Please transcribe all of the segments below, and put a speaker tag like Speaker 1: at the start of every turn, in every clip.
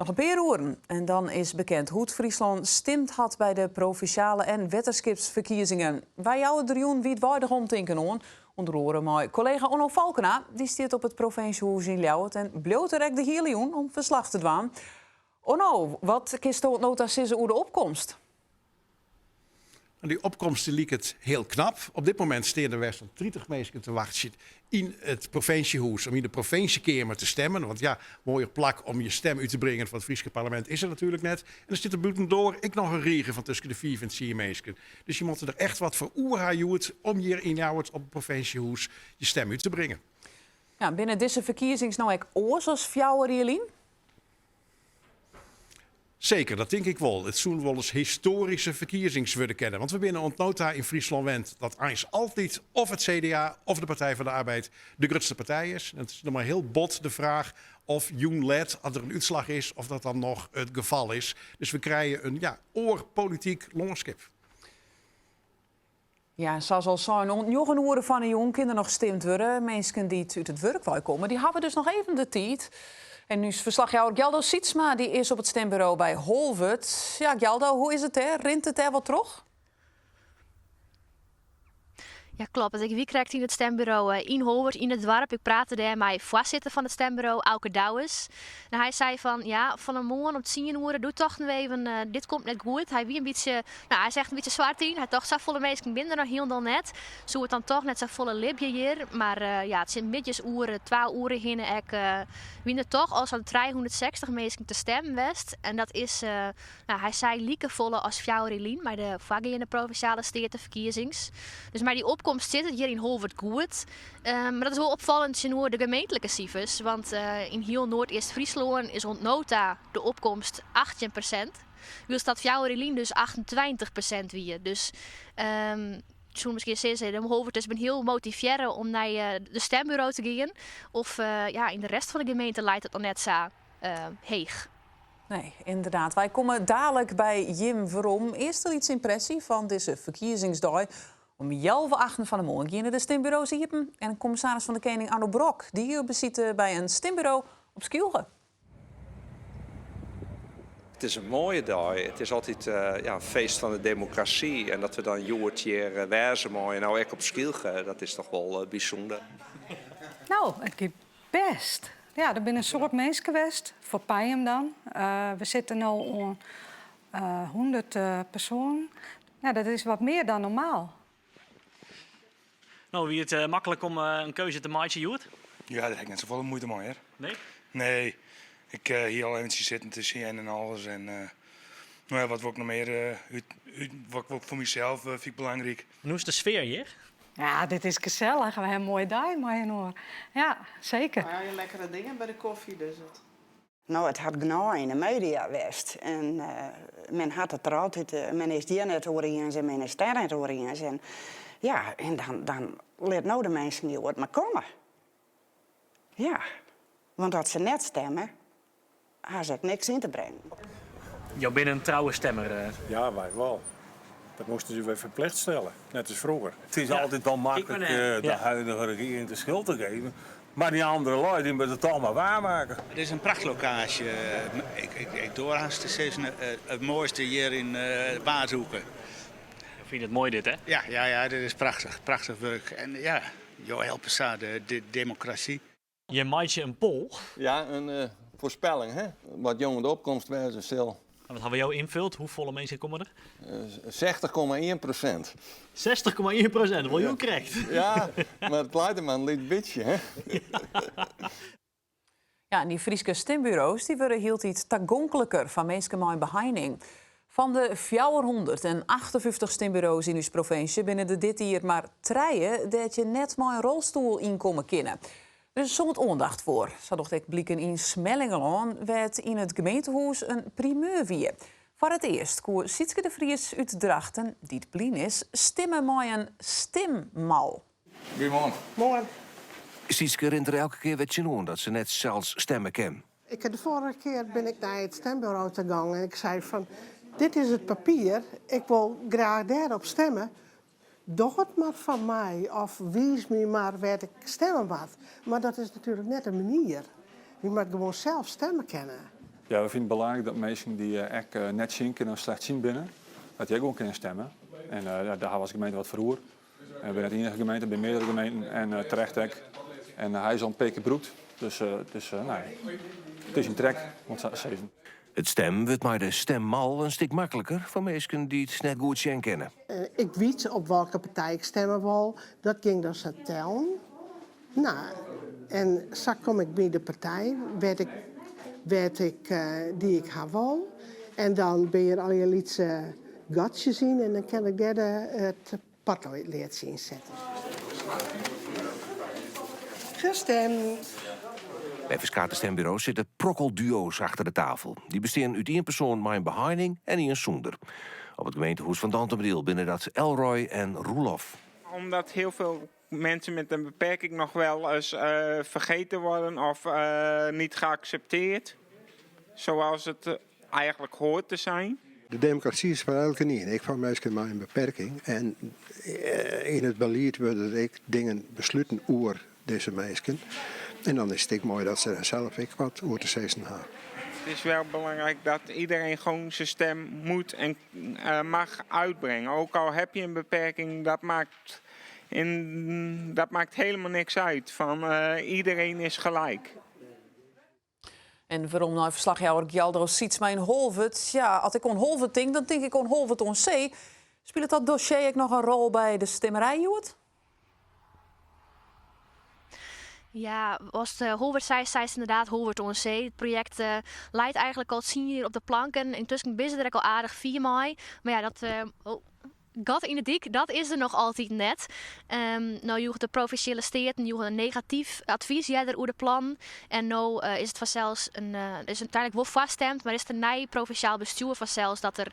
Speaker 1: Noch in pear oeren en dan is bekend hoe't Fryslân stimd hat by de provinsjale en wetterskipsferkiezingen. Wy jouwe der jûn wiidweidich omtinken oan, ûnder oare mei kollega Onno Falkena. Dy stiet op it provinsjehûs yn Ljouwert en bliuwt der ek de hiele jûn om ferslach te dwaan. Onno, wat kinsto oant no ta sizze oer de opkomst?
Speaker 2: Dy opkomst dy liket hiel knap. Op dit momint stean der wer sa'n 30 minsken te wachtsjen yn it provinsjehûs om yn de provinsjekeamer te stemmen. Want ja, moaier plak om je stem út te bringen foar it Fryske parlemint is der natuerlik net. En der stiet der bûtendoar ek noch in rige fan tusken de fiif en tsien minsken. Dus je moatte der echt wat foar oer ha hjoed om hjir yn Ljouwert op it provinsjehûs je stem út te bringen.
Speaker 1: Ja, binne dizze ferkiezings no ek oars as fjouwer jier lyn?
Speaker 2: Seker, dat tink ik wol. It soene wolris histoaryske ferkiezings wurde kinne. Want we binne oant no ta yn Fryslân wend dat eins altyd of it CDA of de Partij van de Arbeid de grutste partij is. En it is noch mar hiel bot de fraach of jûn let, as der in útslach is, of dat dan noch it gefal is. Dus we krije in ja, oar polityk lânskip.
Speaker 1: Ja, sa as al sein, oant njoggen oere fan 'e jûn kin der noch stimd wurde. Minsken dy't út it wurk wei komme, dy hawwe dus noch even de tiid. En ús ferslachjouwer Gjaldo Sietsma dy is op it stimburo by Holwert. Ja, Gjaldo, hoe is it dêr? Rint it dêr wat troch?
Speaker 3: Ja, kloppet. Ik wie krekt yn it stemburo yn Holwert, yn it doarp. Ik prate dêr mei foarsitter fan it stemburo, Auke Douwes. En hy sei fan, ja, fan 'e moarn om tsien oere, doe tochten we even, dit komt net goed. Hy wie in bytsje, no, hy is echt in bytsje swart yn. Hy tocht, safolle minsken binne der noch hielendal net. Soe it dan toch net safolle libje hjir? Mar ja, tsjin middeis oere, twa oere hinne ek, wiene der toch al sa'n 360 minsken te stemmen west. En dat is, no, hy sei likefolle as fjouwer jier lyn mei de foargeande provinsjale steateferkiezings. Dus mei dy opkomst sit it hjir yn Holwert goed. Mar dat is wol opfallend tsjinoer de gemeentlike sifers, want yn hiel Noardeast-Fryslân is oant no ta de opkomst 18%, wylst dat fjouwer jier lyn dus 28% wie. Dus soe miskien sizze, de Holwerters binne hiel motivearre om nei de stemburo te gean. Of ja, yn de rest fan de gemeente leit it noch net sa heech.
Speaker 1: Nee, ynderdaad. Wy komme dalik by jim werom. Earst in lytse ympresje fan dizze ferkiezingsdei. Om healwei achten fan 'e moarn giene de stimburo's iepen en kommissaris fan de Kening Arno Brok die op besite by in stimburo op Skylge.
Speaker 4: It is in moaie dei. It is altyd ja, in feest fan de demokrasy. En dat we dan hjoed hjir wêze meie, no ek op Skylge, dat is toch wol bysûnder.
Speaker 5: No, it giet bêst. Ja, der binne in soad minsken west, foar Pijum dan. We sitte no oan 100 persoanen. Ja, dat is wat mear dan normaal.
Speaker 6: No, wie it maklik om in keuze te meitsjen hjoed?
Speaker 7: Ja, dêr ha ik net safolle muoite mei, hear.
Speaker 6: Nee?
Speaker 7: Nee, ik hie al eventsjes sitten te sjen en alles. En no ja, wat wol ik noch mear út, út, wat wol ik foar mysels fyn ik belangryk.
Speaker 6: En hoe is de sfear hjir?
Speaker 5: Ja, dit is gesellich. We ha in moaie dei mei-inoar. Ja, seker.
Speaker 8: Ja, lekkere dingen by de kofje, dus it.
Speaker 9: No, it hat genôch yn de media west en men hat it der altyd, men is hjir net oer iens en men is dêr net oer iens en ja, en dan, dan lit no de minsken hjoed mar komme. Ja, want as se net stemme, ha se ek niks yn te bringen.
Speaker 6: Jo binne in trouwe stemmer?
Speaker 10: Ja, wy wol. Dat moasten se wer ferplicht stelle, net as froeger.
Speaker 11: Het is altijd wel makkelijk de huidige regering de schuld te geven. Mar dy andere lui dy moatte it toch mar waarmakke.
Speaker 12: It is in prachtlokaasje. Ik doar hast te sizzen it moaiste hjir yn Waadhoeke.
Speaker 6: Jo fine it moai dit, hè?
Speaker 12: Ja, ja, ja, dit is prachtich. Prachtich wurk. En ja, jo helpe sa de demokrasy.
Speaker 6: Je meitsje in poll.
Speaker 13: Ja, in foarspelling, hè? Wat jong de opkomst wêze sil.
Speaker 6: En wat hawwe jo ynfuld? Hoefolle minsken komme der?
Speaker 13: 60,1%.
Speaker 6: 60,1%, wol hiel krekt.
Speaker 13: Ja, mar it leit der mar in lyts bytsje, hè?
Speaker 1: Ja, en dy Fryske stimburo's dy wurde hieltyd tagonkliker foar minsken mei in beheining. Fan de 458 stimburo's yn ús provinsje binne der dit jier mar trije dêr't je net mei in rolstoel ynkomme kinne. Der is in soad oandacht foar, sa docht ek bliken yn Smellingerlân, wêr't yn it gemeentehûs in primeur wie. Foar it earst koe Sietske de Vries út Drachten, dy't blyn is, stimme mei in stimmal.
Speaker 13: Goeiemoarn.
Speaker 8: Moarn.
Speaker 14: Sietske rint der elke kear wer tsjinoan dat se net sels stemme kin.
Speaker 8: Ik de foarige kear bin ik nei it stemburo ta gong en ik sei fan dit is it papier, ik wol graach dêrop stemme. Doch it mar foar my of wiis my mar wêr't ik stimme moat. Mar dat is natuerlik net de manier. Je moat gewoan sels stimme kinne.
Speaker 15: Ja, we fine it belangryk dat minsken dy't ek net sjen kinne of slechtziend binne, dat dy ek gewoan kinne stimme. En ja, dêr ha we as gemeente wat foar oer. En we binne net de iennige gemeente, der binne meardere gemeenten en terecht ek. En hy is al in pear kear brûkt, dus it is, no ja, it is yn trek, om it sa te sizzen.
Speaker 14: It stemmen wurdt mei de stemmal in stik makliker foar minsken dy't net goed sjen kinne.
Speaker 8: Ik wit op welke partij ik stimme wol, dat gyng dan sa tellen. No, en sa kom ik by de partij wêr't ik, wêr't ik, dy't ik ha wol. En dan binne der allegear lytse gatsjes yn en dan kin ik dêr de, it potleadsje yn sette. Gestemd.
Speaker 14: By ferskate stemburo's sitte prokkelduo's achter de tafel. Dy bestean út ien persoan mei in beheining en ien sûnder. Op it gemeentehûs fan Dantumadiel binne dat Elroy en Roelof.
Speaker 16: Omdat heel veel mensen met een beperking nog wel eens vergeten worden of niet geaccepteerd zoals het eigenlijk hoort te zijn.
Speaker 17: De demokrasy is foar elkenien, ek foar minsken mei in beperking. En yn it belied wurde der ek dingen besluten oer dizze minsken. En dan is it ek moai dat se der sels ek wat oer te sizzen ha.
Speaker 16: Het is wel belangrijk dat iedereen gewoon zijn stem moet en mag uitbrengen. Ook al heb je een beperking, dat maakt, in, dat maakt helemaal niks uit. Van, iedereen is gelijk.
Speaker 1: En werom nei ferslachjouwer Gjaldro Sietsma yn Holwert. Ja, as ik oan Holwert tink, dan tink ik oan Holwert oan See. Spilet dat dossier ek noch in rol by de stimmerij hjoed?
Speaker 3: Ja, ast Holwert seist, seist ynderdaad Holwert oan See. It projekt leit eigenlik al tsien jier op de planken. Yntusken binne se der ek al aardich fier mei. Mar ja, dat oh, gat yn de dyk, dat is der noch altyd net. No joech de provinsjale steaten joegen in negatyf advys earder oer de plannen. En no is it fansels in, is úteinlik wol foarstimd, mar is it in nij provinsjaal bestjoer fansels dat der,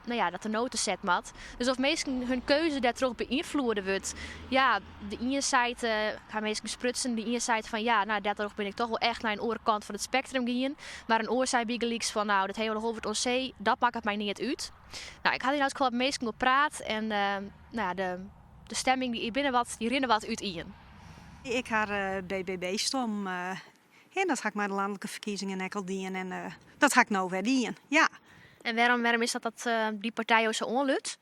Speaker 3: no ja, dat der no te set moat. Dus oft minsken hun keuze dêrtroch beynfloede wurdt, ja, de ien seit, ha minsken sprutsen, de ien seit fan ja, no dêrtroch bin ik toch wol echt nei in oare kant fan it spektrum gien. Mar in oar sei bygelyks fan no, dat hiele Holwert oan See, dat makket my neat út. No, ik ha hjir no wat minsken oer praat en no ja, de, de stemming dy binne wat, dy rinne wat útien.
Speaker 18: Ik ha BBB stom en dat ha ik mei de lanlike ferkiezingen ek al dien en dat ha ik no wer dien, ja.
Speaker 3: En wêrom, wêrom is dat dat dy partij jo sa oanluts?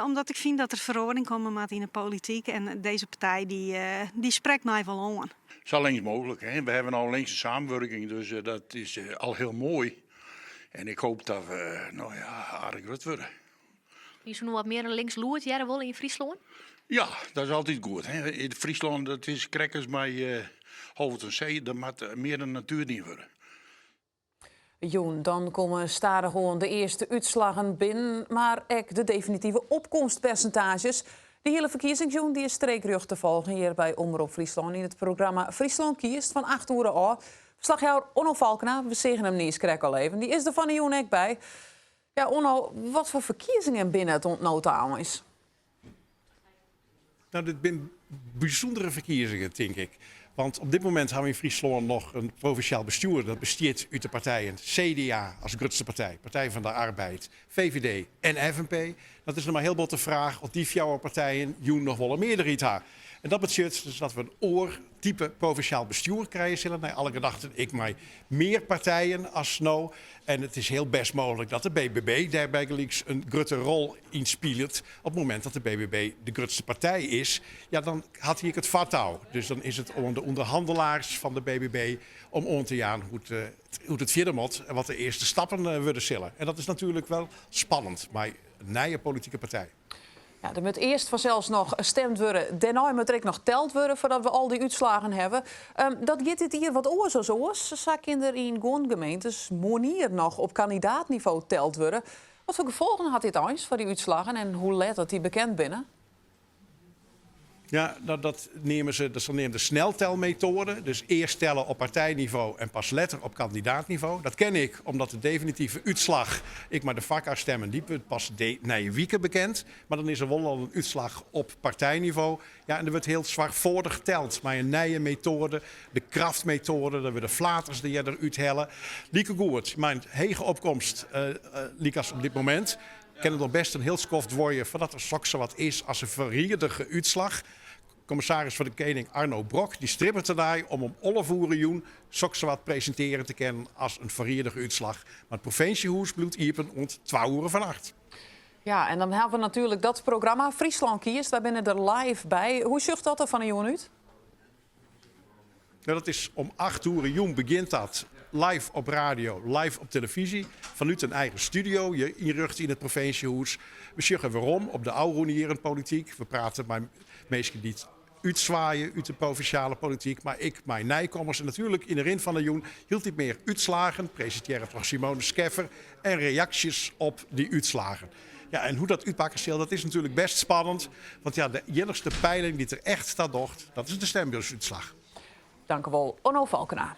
Speaker 18: Omdat ik fyn dat der feroaring komme moat yn de polityk en dizze partij dy, dy sprekt my wol oan.
Speaker 19: Sa links mooglik. Hè. We hawwe al linkse samenwurking, dus dat is al hiel moai. En ik hoop dat we no ja, aardich grut wurde.
Speaker 3: Je soe noch wat mear in links lûd hearre wolle yn Fryslân?
Speaker 19: Ja, dat is altyd goed. Hè. Yn Fryslân, dat is krekt as mei uh, Holwert oan See, der moat mear de natuer dien wurde.
Speaker 1: Jûn, dan komme stadichoan de earste útslaggen binnen, mar ek de definitive opkomstpersintaazjes. De hiele ferkiezingsjûn dy is streekrjocht te folgjen hjir by Omrop Fryslân yn it programma Fryslân kiest fan 8 oere ôf. Ferslachjouwer Onno Falkena, we seagen him niiskrekt al even, dy is der fan 'e jûn ek by. Ja, Onno, wat foar ferkiezingen binne it oant no ta eins?
Speaker 2: No, dit binne bysûndere ferkiezingen, tink ik. Want op dit momint hawwe we yn Fryslân noch in provinsjaal bestjoer dat bestiet út de partijen CDA as grutste partij, Partij van de Arbeid, VVD en FNP. Dat is noch mar hiel bot de fraach oft dy fjouwer partijen jûn noch wol in mearderheid ha. En dat betsjut dus dat we in oar type provinsjaal bestjoer krije sille, nei alle gedachten ek mei mear partijen as no. En it is hiel bêst mooglik dat de BBB dêr bygelyks in grutte rol yn spilet. Op it momint dat de BBB de grutste partij is, ja, dan hat hy ek it foartou. Dus dan is it oan de ûnderhannelaars fan de BBB om oan te jaan hoe't it fierder moat en wat de earste stappen wurde sille. En dat is natuerlik wol spannend mei in nije politike partij.
Speaker 1: Ja, der moat earst fansels noch stimd wurde. Dêrnei moat der ek noch teld wurde foardat we al dy útslaggen hawwe. Dat giet dit jier wat oars as oars. Sa kin der yn guon gemeentes moarnier noch op kandidaatnivo teld wurde. Wat foar gefolgen hat dit eins foar dy útslaggen en hoe let dat dy bekend binne?
Speaker 2: Ja, dat, dat neame se de saneamde sneltelmetoade. Dus earst telle op partijnivo en pas letter op kandidaatnivo. Dat ken ik, omdat de definitive útslach, ek mei de foarkarstimmen, dy wurdt pas de nije wike bekend. Mar dan is der wol al in útslach op partijnivo. Ja, en der wurdt hiel soarchfâldich teld mei in nije metoade, de kraftmetoade. Der wurde flaters der earder úthelle. Likegoed, mei in hege opkomst lykas op dit momint, kin it noch bêst in hiel skoft duorje foardat der soksawat is as in foarriedige útslach. Kommissaris fan de Kening Arno Brok dy stribbet dernei om om 11 oere jûn sokssawat presintearje te kinnen as in foarriedige útslach. Mar it provinsjehûs bliuwt iepen oant twa oere fannacht.
Speaker 1: Ja, en dan hawwe we natuerlik dat programma Fryslân kiest. Wy binne der live by. Hoe sjocht dat der fan 'e jûn út?
Speaker 2: Nou, dat is om 8 oere jûn begjint dat live op radio, live op televyzje, fanút in eigen studio hjir ynrjochte yn it provinsjehûs. We sjogge werom op de ôfrûne jierren polityk. We prate mei minsken dy't útswaaie út de provinsjale polityk, mar ek mei nijkommers. En natuerlik yn de rin fan de jûn hieltyd mear útslagen, presintearre troch Simone Scheffer, en reaksjes op dy útslagen. Ja, en hoe't dat útpakke sil, dat is natuerlik best spannend. Want ja, de iennichste peiling dy't der echt ta docht, dat is de stemburoútslach.
Speaker 1: Dankewol, Onno Falkena.